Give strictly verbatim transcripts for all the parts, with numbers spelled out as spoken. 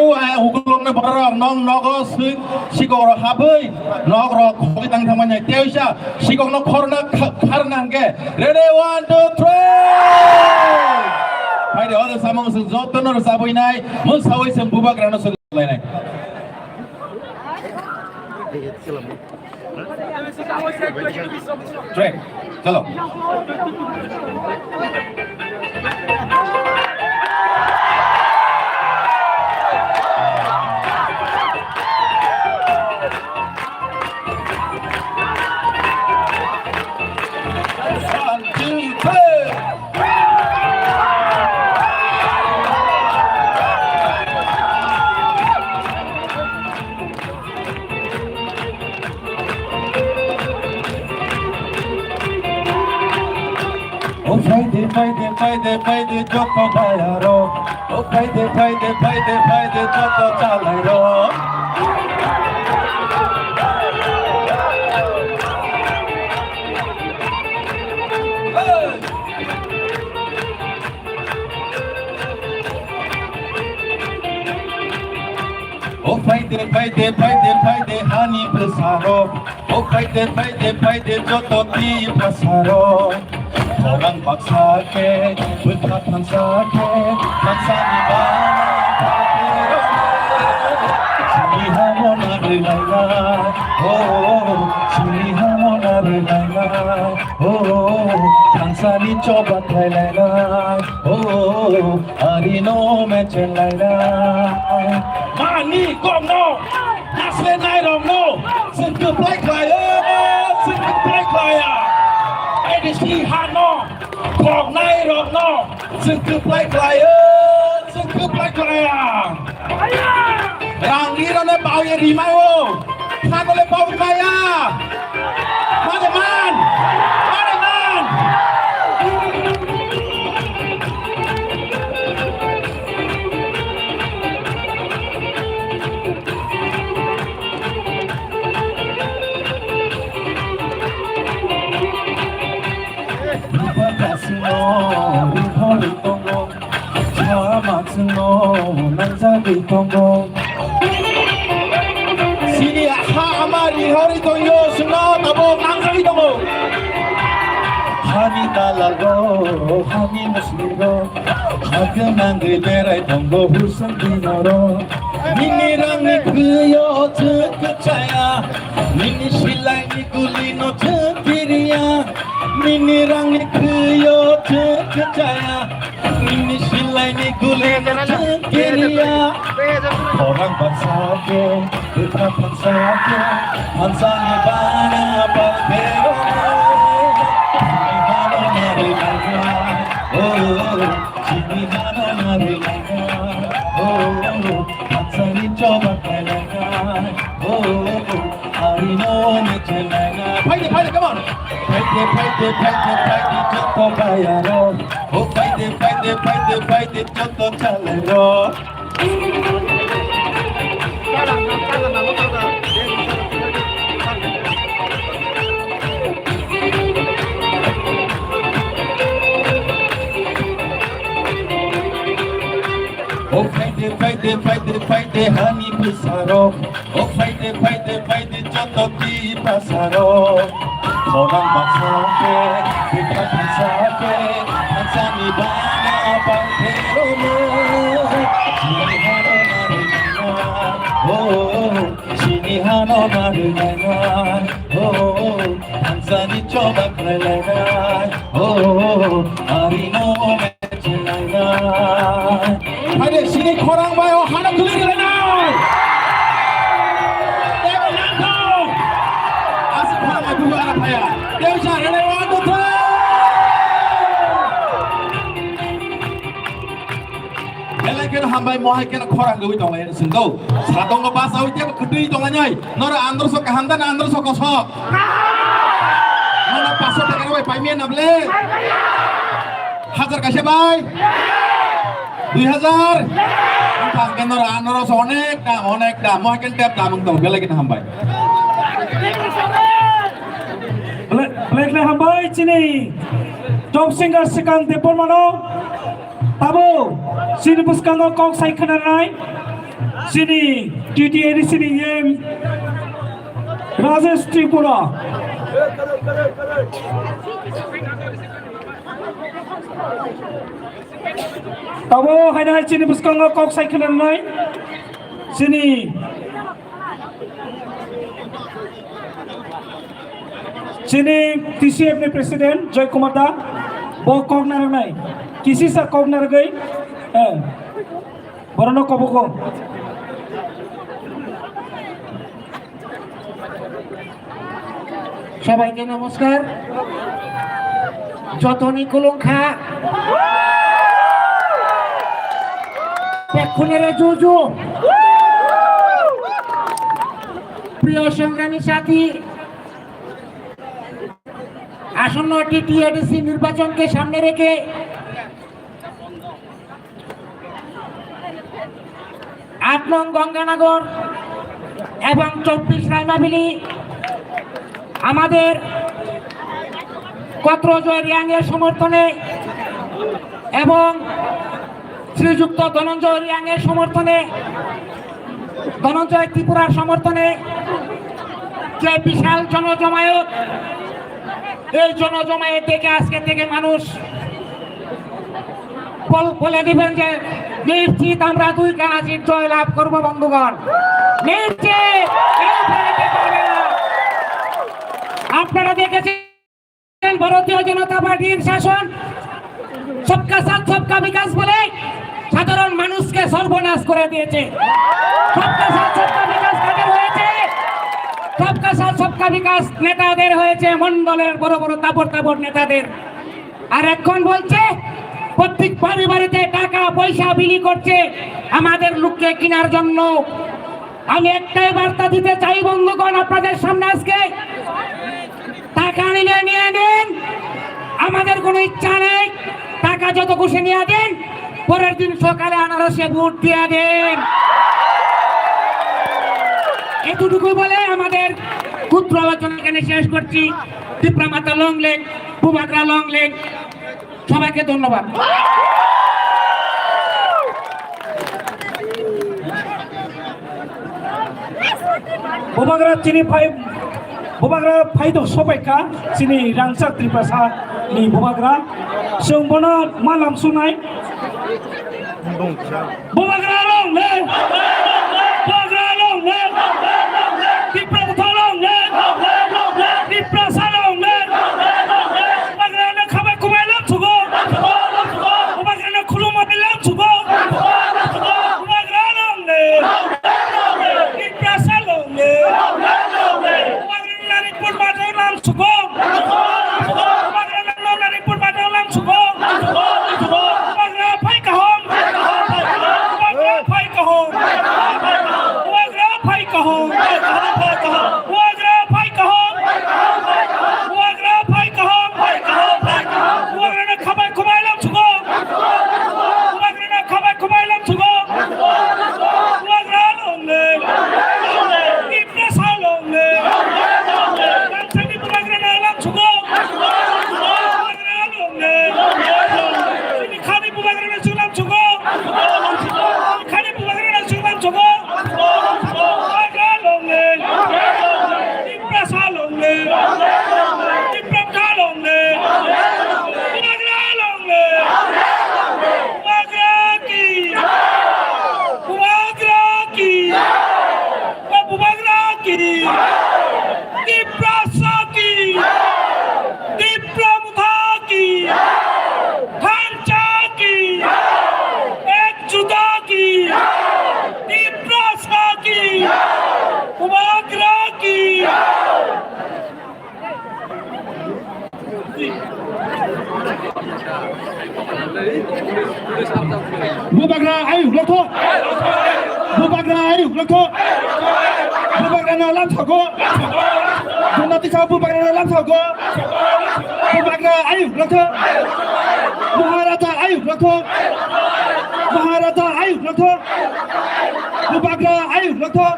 O, ai, hukulukni bororok, nong nogo swi, sikok rok habwi, nok rok khogwi tang thangmani. Teisa, sikok no khorna kha-, kharna hwnkhe. Ready, one, two, three! Phaidi, oro samung sung joto no rwchabwi nai, mwsawi sung bubagra no sung lainai. Track, chalo. One, two, three. O phaidi, phaidi, phaidi, phaidi, joto bayaro. O phaidi, phaidi, phaidi, phaidi, joto chalairo. Hey! O phaidi, phaidi, phaidi, phaidi, hani bwsarok. O phaidi, phaidi, phaidi, joto Tiprasarok. Khorang baksa khe, bwkha thansa khe, thansani bana. Chini hamo na rwlaina, oh, chini hamo na rwlaina, oh, thansani choba khlailaina. Oh, ari no mechen laina. Mani kokno nasle nai rokno chwng kwplai khlaio, chwng kwplai khlaiya. A D C hano koknai rokno chwng kwplai khlaio, chwng kwplai khlaiya. Rang rirone baoye rimaio. Thangole bawi maya. Mane man. Mane man. Rupa kasino, rupa rutongo. Chama chwngno nangjagwi tongo. Chini ha ama rihorwi tongo, chwngno tabuk nangjagwi tongo. Hani dalalo, hani musligo, ha gwnangwi berai tongo husung dinoro. Nini rangni khwio chwng kwchaya, nini silaini gulino chwng kiriya. Nini rangni khwio chwng kwchaya, nini silaini gulino chwng kiriya. Khorang baksa khe, bwkha thansa khe, thansani bana palpero. Chini hano narwlaina, oh, chini hano narwlaina, oh, thansani choba khlailaina, oh, arino mechelana. Phaidi, phaidi, come on. Phaidi, phaidi, phaidi, phaidi, joto bayaro. Oh, phaidi, phaidi, phaidi, phaidi, joto chalairo. Oh, phaidi, phaidi, phaidi, phaidi, hani bwsarok. O phaidi, phaidi, phaidi, joto Tiprasarok. Khorang baksa khe, bwkha thansa khe, thansani bana palpero. Chini hano narwlaina, oh, chini hano narwlaina, oh, thansani choba khlailaina, oh, arino. Phaidi, chini khorang bai o hano kwlwi rwlainai. Tebo nangkho. Aswk khorang bai bubo ara phaya. Tebo sa rwlai o ang dotha. Belai kheno hambai, mohai kheno khorang gwi tonglai sing do. Satongo basawi tebo kwtwi tonglainai. Noro androso kaham da na androso kosok? Nono paso taka rwbai paimia na ble? Hajar kaisa bai? Dui hajar? Wngkha hwnkhe noro, noro so onek dam, onek dam, mo haikhe tep dam wng tong, belai kheno hambai. Belai, belai kheno hambai chini top singer Swkang Debbarmano. Tabo, chini bwskango kok sai khwnanai, chini T T A D C ni E M Rajesh Tripura. Tabo hainai chini bwskango kok sai khwnanai, chini Chini T C F ni President Joy Kumar da, bo kok narwknai, kisisa kok narwgwi, eh, borokno kobogo. সবাইকে নমস্কার। যতনি কুলুংখা, পেক্ষুনেরে জুজু। প্রিয় সংগ্রামী সাথী, আসন্ন টিটিএডিসি নির্বাচনকে সামনে রেখে আট নং গঙ্গানগর এবং চব্বিশ রায়মাবিলি আমাদের কত্রজয় রিয়াংয়ের সমর্থনে এবং শ্রীযুক্ত ধনঞ্জয় রিয়াংয়ের সমর্থনে, ধনঞ্জয় ত্রিপুরার সমর্থনে যে বিশাল জনজমায়েত, এই জনজমায়েত দেখে আজকে থেকে মানুষ বল-, বলে দিবেন যে নিশ্চিত আমরা দুই কানাজির জয় লাভ করব বন্ধুগণ, নিশ্চিত। কেউ ফেরাতে পারবে না। আপনারা দেখেছেন ভারতীয় জনতা পার্টির শাসন, সবকা সাথ সবকা বিকাশ বলে সাধারণ মানুষকে সর্বনাশ করে দিয়েছে। সবকা সাথ সবকা বিকাশ কাদের হয়েছে? সবকা সাথ সবকা বিকাশ নেতাদের হয়েছে, মণ্ডলের বড় বড় তাবড় তাবড় নেতাদের। আর এখন বলছে প্রত্যেক বাড়ি বাড়িতে টাকা পয়সা বিলি করছে আমাদের লোককে কেনার জন্য। আমি একটাই বার্তা দিতে চাই বন্ধুগণ, আপনাদের সামনে আজকে টাকা নিলে নিয়ে নিন, আমাদের কোনো ইচ্ছা নেই। টাকা যত খুশি নিয়ে দিন, পরের দিন সকালে আনারসে ভোট দিয়ে দিন। এতটুকু বলে আমাদের ক্ষুদ্র আলোচনা এখানে শেষ করছি। তিপ্রা মাতা লং লেং, বুবাগ্রা লং লেং। সবাইকে ধন্যবাদ। Bubagra chini phai, bubagra phai to sopaikha chini rangchak Tiprasa ni bubagra. Chwng bono ma lam sunai. Bubagra long live! Bubagra long live! Tipra Motha long live! Tiprasa long live! Bubagra no khabai kubai lam sugo! Bubagra no khulumbai lam sugo! Bubagra long live! Tiprasa long live! Bubagra no Narikpur Mathao lam sugo! Bubagra no Narikpur Mathao lam sugo! Bubagra phai kaham! Bubagra phai kaham! Bubagra phai kaham! Bubagra phai kaham! Bubagra phai kaham! Bubagra no khabai kubai lam sugo! Bubagra no khabai kubai lam sugo! Bubagra long live! Tiprasa long live! Rangchakni bubagra no lam sugo! Bubagra long live! Chini khani bubagra no chwng lam sugo! Khani bubagra no chwng lam sugo! Bubagra long live! Tiprasa long live! Tipra Motha long live! Bubagra long live! Bubagra ki! Bubagra ki! Bubagra ki! Tiprasa ki! Tipra Motha ki! Thansa ki! Ekjuta ki! Tiprasa ki! Bubagra ki! Bubagra ayuk lokho. Bubagra ayuk lokho. Bubagra no lam sago. Donatisa bubagra no lam sago. Bubagra ayuk lokho. Maharaja ayuk lokho. Maharaja ayuk lokho. Bubagra ayuk lokho.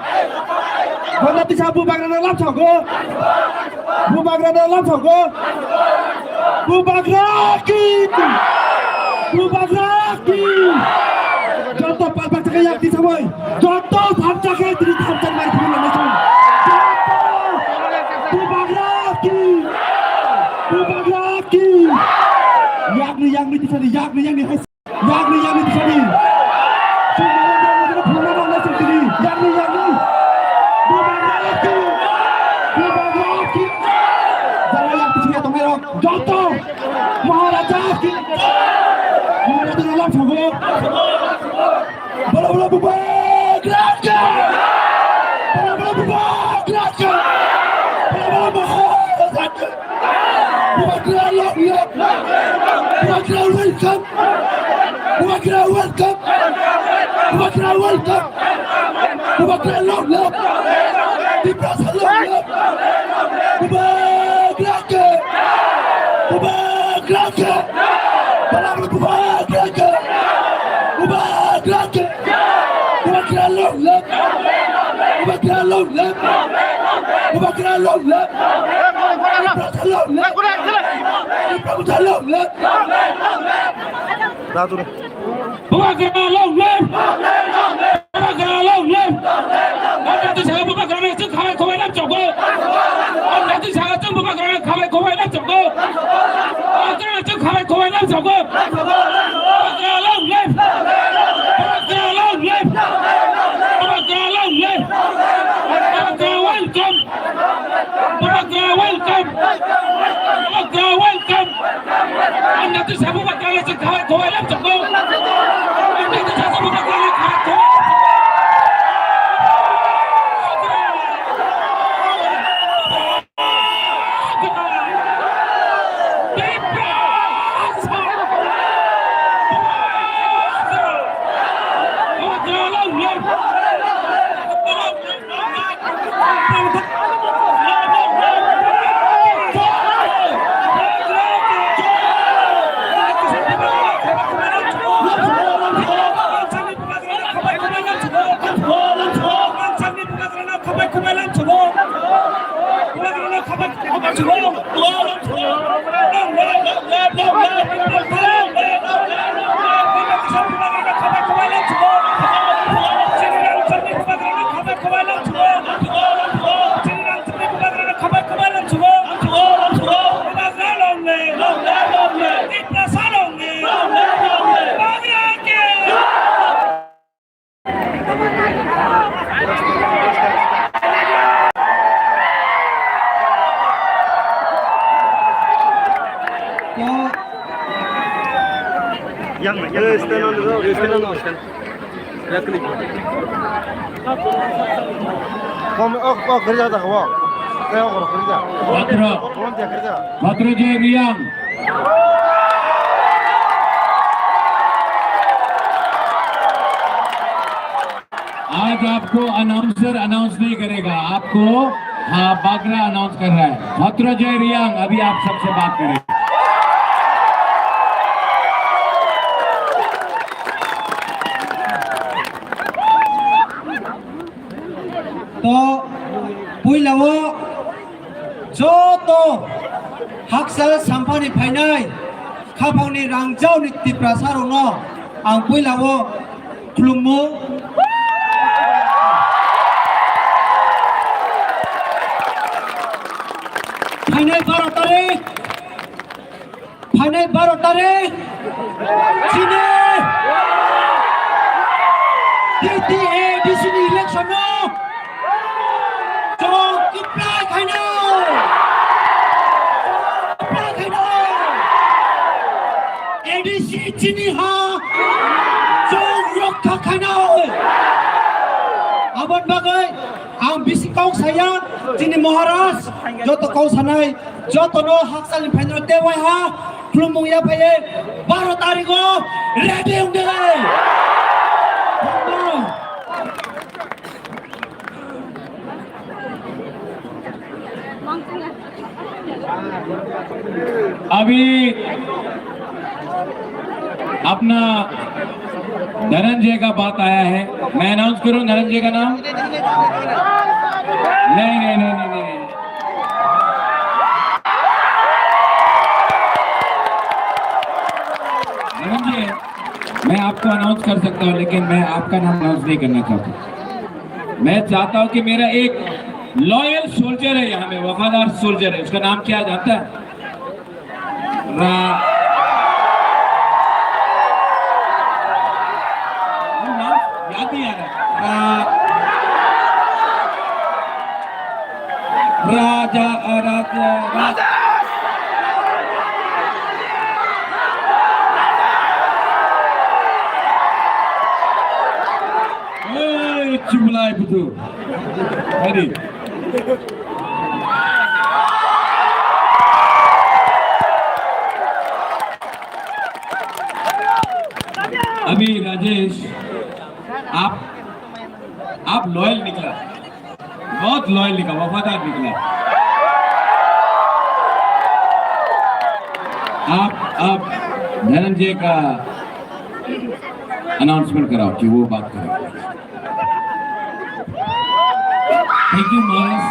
Donatisa bubagra no lam sago. Bubagra no lam sago. Bubagra ki! Bubagra Joto palpakjak yak di sabai. Joto thamjak yak di thamjak mai khulum nai song. Joto Bubagra ki. Bubagra ki. Yakni yakni di sani yakni yakni hai. Yakni yakni di sani. Sumara yakni di phulna bang nai song di. Yakni yakni. Bubagra ki. Bubagra ki. Jara yak di sani tong nai rok. Joto. Maharaja ki. Maharaja ni lam sogo. Bala bala Bubagra ki. Bala bala Bubagra ki. Bala bala Maharaja ki. Bubagra long live. Bubagra welcome. Bubagra welcome. Bubagra welcome. Bubagra long live. Tiprasa long live. Bubagra ki. Bubagra ki. Bala bala Bubagra ki. Bubagra ki. Bubagra long live. Bubagra long live. Bubagra long live. Tiprasa long live. Tiprasa long live. Bubagra long live! Bubagra long live! Ang dati saka Bubagra ni chwng khamai khumai lam chokgo. Ang dati saka chwng Bubagra ni khamai khumai lam chokgo. Bubagra ni chwng khamai khumai lam chokgo. Bubagra long live! Bubagra long live! Bubagra long live! Bubagra welcome! Bubagra welcome! Bubagra welcome! Ang dati saka Bubagra ni chwng khamai khumai lam chokgo. Ang dati saka Bubagra ni khamai khumai lam chokgo. Yang, yang, stand on the road, stand on the road. Kom, oh, oh, kerja dah, wow. Kayak orang kerja. Patro. Orang dia kerja. Patro Jai Riang. आज आपको announcer announce नहीं करेगा, आपको, हाँ, बागरा अनाउंस कर रहा है। भद्र जय रियांग अभी आप सबसे बात करें। To puila o joto haksa samphani phainai khaphangni rangjaoni Tiprasarokno ang puila o khulummo. Phainai baro tarik Phainai baro tarik chini D T A D C ni election no chwng kwplai khaino. Kwplai khaino. A D C chini ha chwng rokha khaino. Aboni bagwi ang bisi kok saya chini Maharaj joto kok sanai. Jotono haksalni phaino tei waiha khulumung ya phaiye baro tarikh o ready wng de. अभी अपना धनंजय का बात आया है, मैं अनाउंस करूं धनंजय का नाम? नहीं, नहीं, नहीं, नहीं, नहीं। धनंजय, मैं आपको अनाउंस कर सकता हूँ, लेकिन मैं आपका नाम अनाउंस नहीं करना चाहता। मैं चाहता हूँ कि मेरा एक लॉयल सोल्जर है यहाँ में, वफादार सोल्जर है। उसका नाम क्या है जानता है? रा-, वो नाम याद नहीं आ रहा। रा-, राजा, अ, राजा, राजा। ए, चुप लाए बुद्धू। अरे। अभी राजेश, आप, आप लॉयल निकला, बहुत लॉयल निकला, वफादार निकला। आप, आप धनंजय का अनाउंसमेंट कराओ कि वो बात करें। Thank you, Maharaj.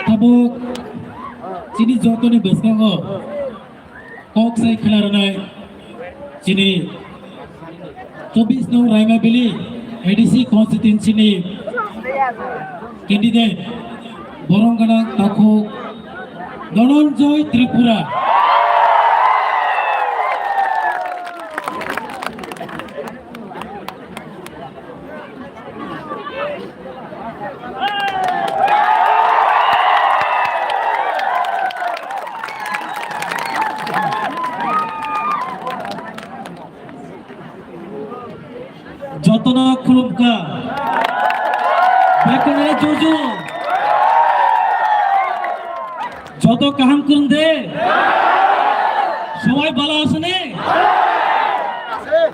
Tabuk chini jotoni bwskango kok sai khwna rwnai chini chobbish nong Raima Valley A D C constituency ni candidate borong gwnang takhuk Dhananjay Tripura. Jotono khulumkha. Bekunare juju. Joto kaham kwrwng de. Sobai bala aswni.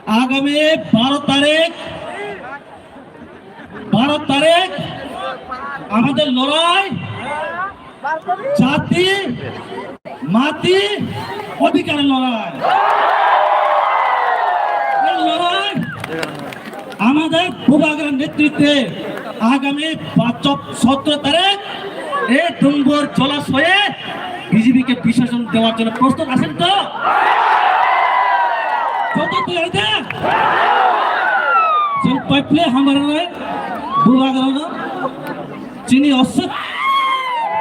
Agami baro tarik, baro tarik amader lorai jati, mati, odhikar lorai. Ei lorai amader Bubagra netritwe agami sotro tarik ei Dumbur Jolasoye B J P ke bisorjon dewar jonno prostut asen to? Joto tiyar de? Chwng paiple hamari nai Bubagrano. Chini oswk,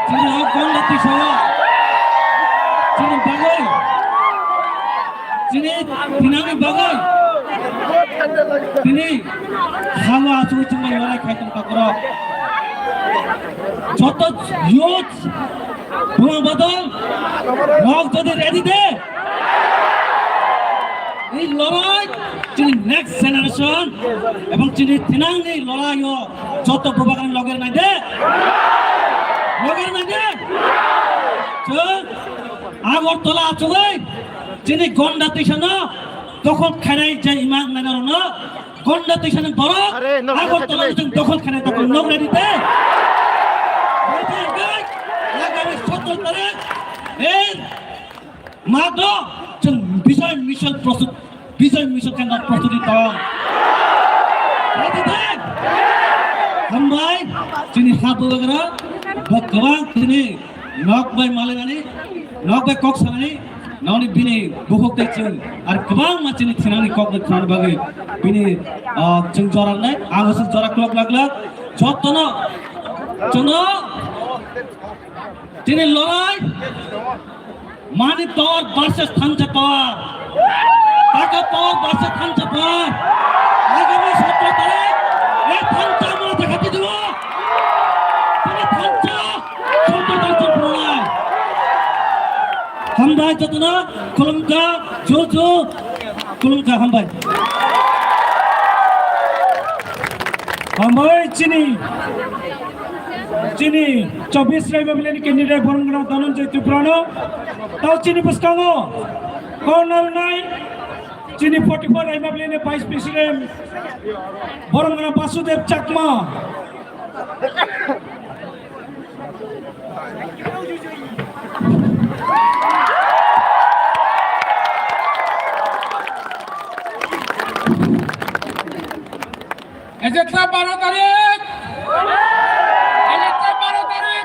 chini o gong lati sawa, chini bagwi, chini thinangni bagwi, tini hawa achugwi chwngno lorai khai tong takhorok. Joto youth, buma bodol, nok jodi ready de, Ei lorai chini next generation ebong chini thinangni lorai o joto Bubagrani loge rwnai de. Loge rwnai de. Chwng Agartala achugwi chini gonda twisano dokhol khainai je ima naina rokno gonda twisani borok Are, nok Agartala khainai. Chwng dokhol khainai dokhol nok ready de. Ready, ready. Agami sotro tarik. Ei Magno, chwng Bijoy Missile prostut, Bijoy Missile khe nok prostuti tong. Ready de? Hambai, chini ha Bubagra, bo kwbang chini nok bai malainani, nok bai kok sanani, nokni bini bukhuk tei chwng, ar kwbangma chini thinangni kok bai khwnani bagwi bini, ah, chwng jora rwnai, ang aswk jora kwlak kwlak kwlak, jotono, jotono, chini lorai, Money power versus thansa power. Taka power versus thansa power. Agami sotro tarik, ei thansa amra dekhate dibo. Tini thansa, sotro tarik se purunai. Hambai jotono, khulumkha, juju, khulumkha, hambai. Hambai chini. Chini chobbish Raima Valley ni candidate borong gwnang Dhananjay Tripura no. Tao chini bwskango kok narwknai chini forty-four Raima Valley ni Vice President borong gwnang Basudev Chakma. Ejeksa baro tarik. Ejeksa baro tarik.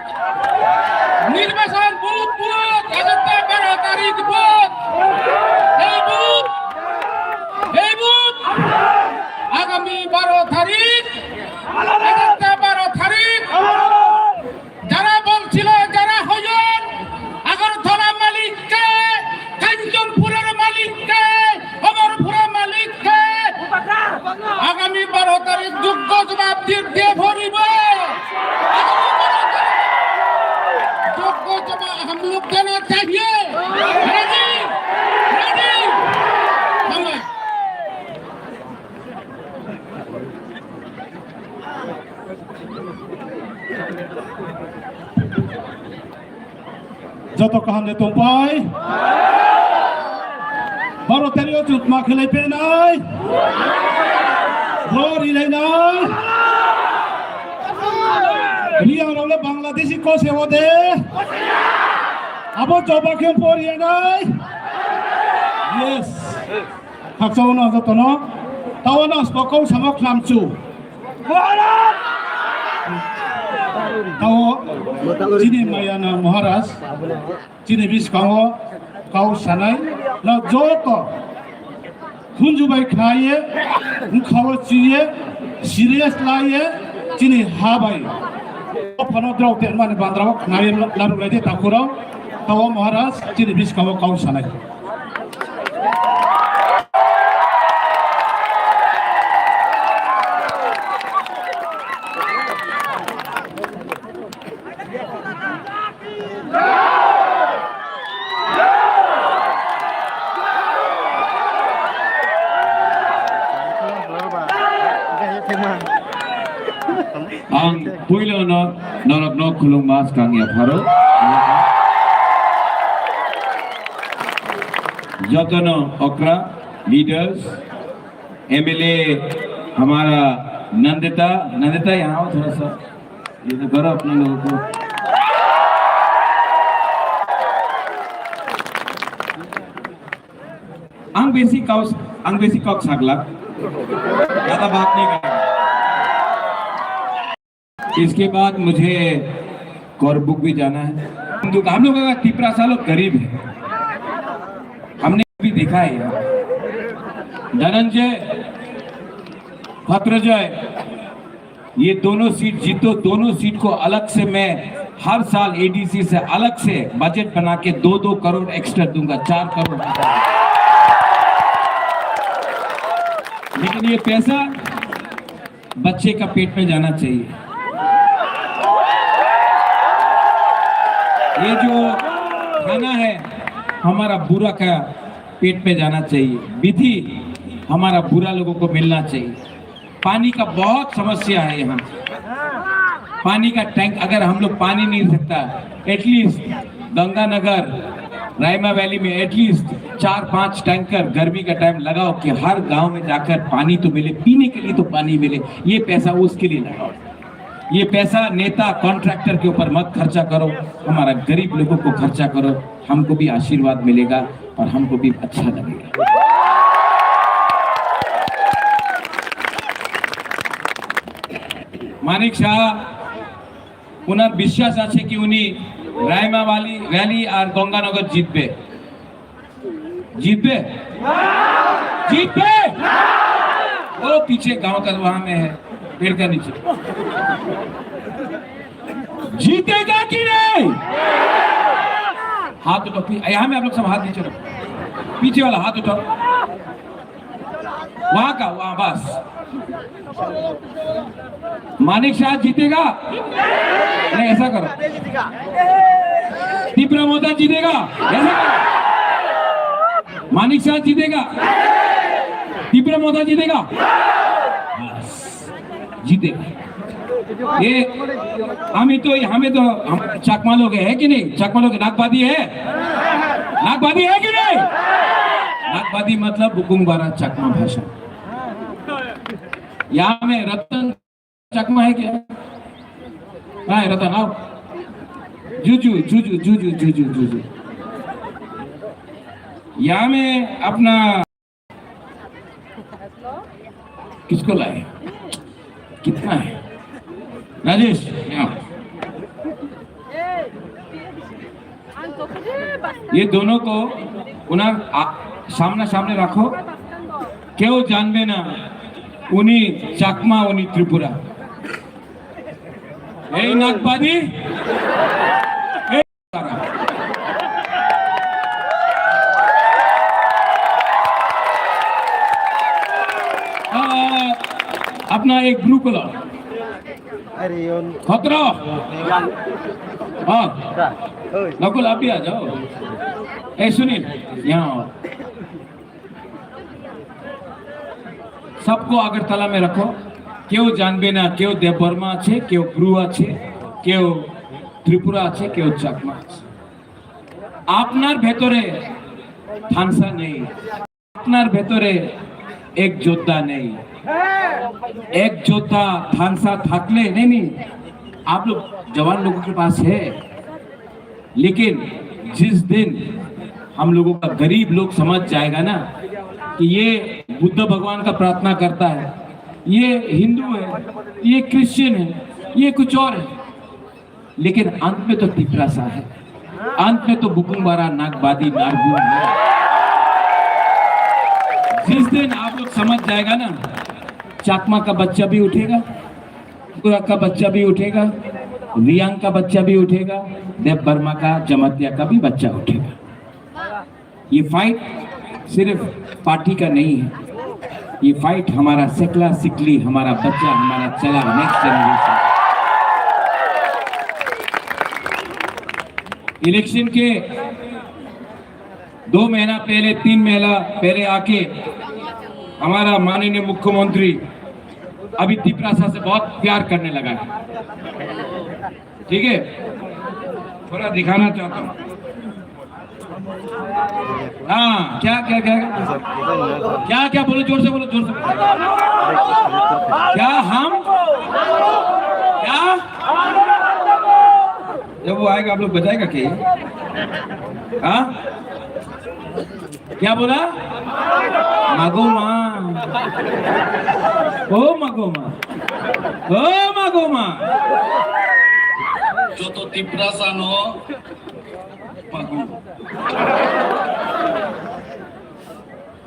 लोग देना चाहिए। राजी? राजी? Hambai. Joto kaham de tongpai. Baro tario chutma khelai penai. Bor ilai nai. Riyang role Bangladeshi kose ode. Abo joba khe por yenai. Yes. Khakchangno jotono. Taono sokong samok khamchu. Tao chini mayana Maharaj, chini biskango kau sanai, no joto hunju bai khnaiye, khao chiye, serious laiye, chini ha bai. Phano drok te mani bandrao khnaiye laruk laide takurao, tao Maharaj, chini biskango kau sanai. Ang puilono norokno khulumma swkang yapharo. Jotono okra, leaders, M L A हमारा नंदिता, नंदिता यहाँ आओ थोड़ा सा, ये तो करो अपने लोगों को। Ang besi kau, ang besi kok sagla, ज्यादा बात नहीं करेंगे। इसके बाद मुझे करबुक भी जाना है। हम लोग, हम लोग का तिपरासा लोग गरीब है, हमने भी देखा है यार। धनंजय, भद्रजय, ये दोनों सीट जीतो, दोनों सीट को अलग से मैं हर साल एडीसी से अलग से बजट बना के दो दो करोड़ एक्स्ट्रा दूंगा, चार करोड़। लेकिन ये पैसा बच्चे का पेट में जाना चाहिए। ये जो खाना है, हमारा बुरा का पेट में जाना चाहिए। विधि हमारा बुरा लोगों को मिलना चाहिए। पानी का बहुत समस्या है यहाँ। पानी का टैंक, अगर हम लोग पानी नहीं सकता, एटलीस्ट गंगानगर, रायमा वैली में एटलीस्ट चार पांच टैंकर गर्मी का टाइम लगाओ कि हर गांव में जाकर पानी तो मिले, पीने के लिए तो पानी मिले। ये पैसा उसके लिए लगाओ। ये पैसा नेता कॉन्ट्रैक्टर के ऊपर मत खर्चा करो, हमारा गरीब लोगों को खर्चा करो, हमको भी आशीर्वाद मिलेगा और हमको भी अच्छा लगेगा। মানিক সাহা, ওনার বিশ্বাস আছে কি উনি রায়মাবালি ভ্যালি আর গঙ্গানগর জিতবে। জিতবে? জিতবে? वो पीछे गांव का वहां में है, पेड़ का नीचे। जीतेगा कि नहीं? हाथ उठाओ, पी-, यहाँ में आप लोग सब हाथ नीचे रखो। पीछे वाला हाथ उठाओ। वहां का, वहां बस। मानिक शाह जीतेगा? नहीं, ऐसा करो। तीव्र मोदी जीतेगा? ऐसा करो। मानिक शाह जीतेगा? तीव्र मोदी जीतेगा? बस, जीतेगा। ये, हम ही तो, हमें तो, हम चकमा लोग हैं, है कि नहीं? चकमा लोग नागवादी है? नागवादी है कि नहीं? नागवादी मतलब बुकुंग बारा चकमा भाषा। यहाँ में रतन चकमा है क्या? हाँ, रतन, आओ। जूजू, जूजू, जूजू, जूजू, जूजू। यहाँ में अपना किसको लाए? कितना है? राजेश, यहाँ। ये दोनों को उना, आ, सामना सामने रखो। क्यों जानबे ना? उनी चकमा, उनी त्रिपुरा। ए नागवादी। अपना एक ब्लू कलर। अरे, यो खतरा। हाँ। नकुल, आप भी आ जाओ। ए, सुनील, यहाँ आओ। सबको अगरतला में रखो। কেউ জানবে না, কেউ দেববর্মা আছে, কেউ ব্রু আছে, কেউ ত্রিপুরা আছে, কেউ চাকমা আছে। আপনার ভেতরে থানসা নেই। আপনার ভেতরে এক যোদ্ধা নেই। এক যোদ্ধা থানসা থাকলে, नहीं, नहीं, आप लोग जवान लोगों के पास है, लेकिन जिस दिन हम लोगों का गरीब लोग समझ जाएगा ना कि ये बुद्ध भगवान का प्रार्थना करता है, ये हिंदू है, ये क्रिश्चियन है, ये कुछ और है, लेकिन अंत में तो तिपरासा है, अंत में तो बुकुंबारा नागबादी नारगुन है। जिस दिन आप लोग समझ जाएगा ना, चाकमा का बच्चा भी उठेगा, गोरा का बच्चा भी उठेगा, रियांग का बच्चा भी उठेगा, देव वर्मा का, जमातिया का भी बच्चा उठेगा। ये फाइट सिर्फ पार्टी का नहीं है, ये फाइट हमारा सेकला सिकली, हमारा बच्चा, हमारा चला, नेक्स्ट जनरेशन। इलेक्शन के दो महीना पहले, तीन महीना पहले आके हमारा माननीय मुख्यमंत्री अभी तिपरासा से बहुत प्यार करने लगा है। ठीक है, थोड़ा दिखाना चाहता हूँ। हाँ, क्या, क्या, क्या, क्या? क्या, क्या बोलो, जोर से बोलो, जोर से बोलो। क्या हम, क्या? जब वो आएगा, आप लोग बजाएगा क्या? हाँ? क्या बोला? Magoma. Oh, Magoma. Oh, Magoma. Joto Tiprasa no Magu.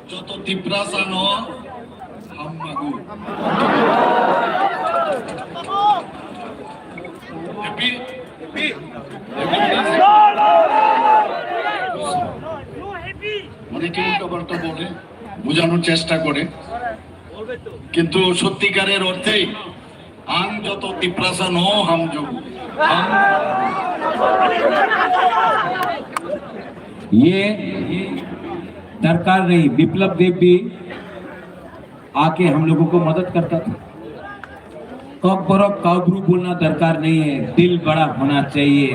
Joto Tiprasa no Hammagu. Happy? Happy? অনেকে উল্টাপাল্টা বলে, বোঝানোর চেষ্টা করে, কিন্তু সত্যিকারের অর্থেই আং যত তিপ্রাসা ন হাম যোগ। ये दरकार नहीं। विप्लव देव भी आके हम लोगों को मदद करता था। कॉकबरक काउब्रू बोलना दरकार नहीं है, दिल बड़ा होना चाहिए।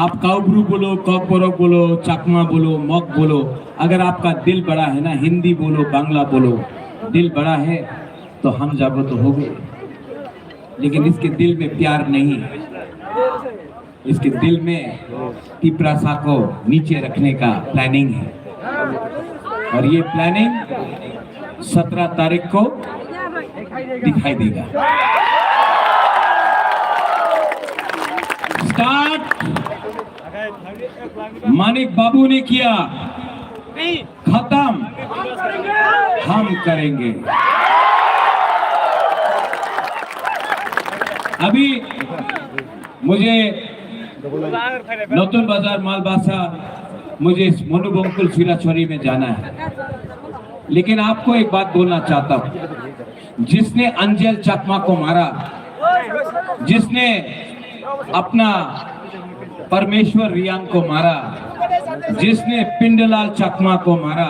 आप काउब्रू बोलो, कॉकबरक बोलो, चकमा बोलो, मग बोलो, अगर आपका दिल बड़ा है ना, हिंदी बोलो, बांग्ला बोलो, दिल बड़ा है तो हम जागो तो हो गए, लेकिन इसके दिल में प्यार नहीं है। इसके दिल में तिपरासा को नीचे रखने का प्लानिंग है और ये प्लानिंग सत्रह तारीख को दिखाई देगा। स्टार्ट मानिक बाबू ने किया, खत्म हम करेंगे। अभी मुझे नतुन बाजार मालबासा, मुझे मनुबंकुल सिराछड़ी में जाना है, लेकिन आपको एक बात बोलना चाहता हूँ, जिसने अंजेल चकमा को मारा, जिसने अपना परमेश्वर रियांग को मारा, जिसने पिंडलाल चकमा को मारा,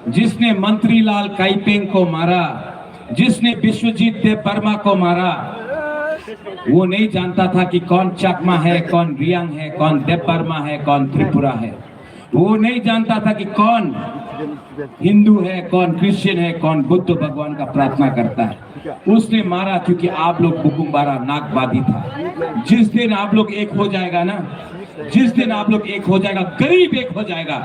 जिसने मंत्रीलाल काइपेंग को मारा, जिसने विश्वजीत देव वर्मा को मारा, वो नहीं जानता था कि कौन चकमा है, कौन रियांग है, कौन देव वर्मा है, कौन त्रिपुरा है। वो नहीं जानता था कि कौन हिंदू है, कौन क्रिश्चियन है, कौन बुद्ध भगवान का प्रार्थना करता है। उसने मारा क्योंकि आप लोग बुकुम्बारा नागवादी था। जिस दिन आप लोग एक हो जाएगा ना, जिस दिन आप लोग एक हो जाएगा, गरीब एक हो जाएगा,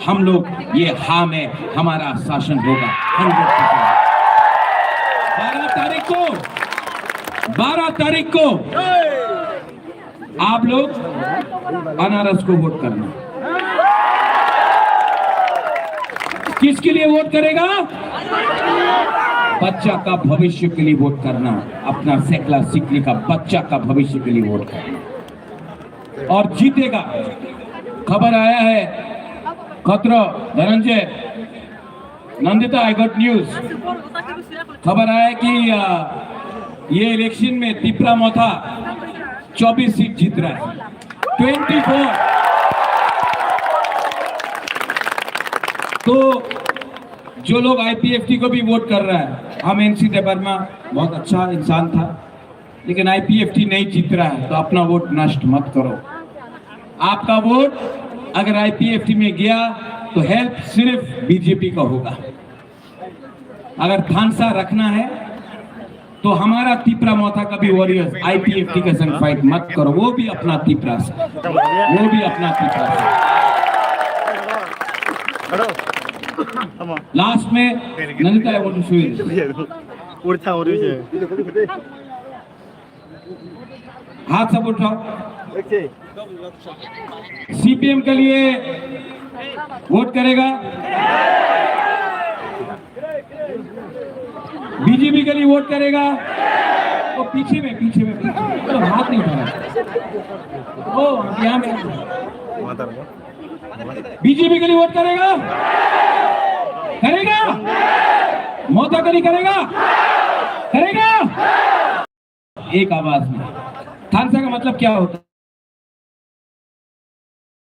हम लोग ये हाम है, हमारा शासन होगा। Hundred percent. बारह तारीख को, बारह तारीख को आप लोग अनारस को वोट करना। किसके लिए वोट करेगा? बच्चा का भविष्य के लिए वोट करना, अपना सेकला सिकली का बच्चा का भविष्य के लिए वोट करना। और जीतेगा। खबर आया है, खतरो धनंजय, नंदिता, I got news। खबर आया है कि, आ, ये इलेक्शन में तिपरा मोथा चौबीस सीट जीत रहा है, ट्वेंटी फ़ोर। तो जो लोग आईपीएफटी को भी वोट कर रहा है, हम एनसी देबर्मा बहुत अच्छा इंसान था, लेकिन आईपीएफटी नहीं जीत रहा है, तो अपना वोट नष्ट मत करो। आपका वोट अगर आईपीएफटी में गया, तो हेल्प सिर्फ बीजेपी का होगा। अगर थानसा रखना है, तो हमारा तिपरा मोथा का भी वॉरियर्स आईपीएफटी के संग फाइट मत करो, वो भी अपना तिपरा से, वो भी अपना तिपरा से। लास्ट में Nandita, I want to show you. हाथ सब उठाओ। सीपीएम के लिए वोट करेगा, बीजेपी के लिए वोट करेगा। वो पीछे में, पीछे में, पीछे में। तो हाथ नहीं उठा रहा। ओ, यहाँ में। बीजेपी के लिए वोट करेगा? करेगा? मोथा के लिए करेगा? करेगा? एक आवाज में। थानसा का मतलब क्या होता है?